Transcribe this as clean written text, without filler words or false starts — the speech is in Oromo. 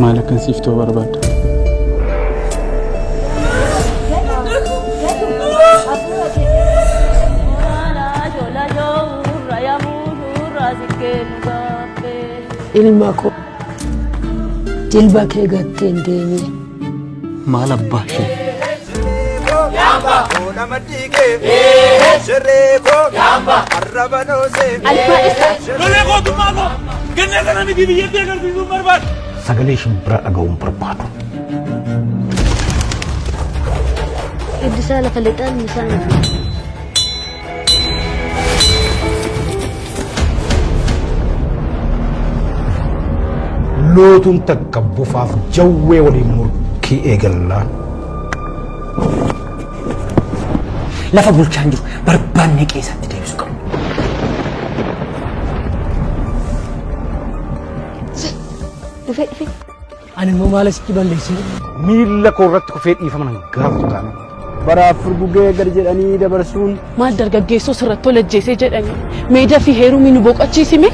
Maal akkan siif ta'u barbaadda? Ilma koo jilba kee gattee hin deemin. Maal abbaa ishee? Sagalee shimbiraa dhaga'uun barbaadu. Iddisaa lafa lixaan misaan. Lootuun takka bofaaf jawwee waliin murkii eegallaan. Lafa bulchaan jiru barbaannee qe'eesaatti deebisuu qabna. Dhufee dhufee. Ani immoo maal asitti balleessine? Miilla koo irratti kufee dhiifama nan gaafatu taanaan. Baraaf furgugee gad jedhanii dabarsuun. Maal dargaggeessoo sirratti tolajjeesee jedhanii meedaa fi heerumii nu boqochiisime.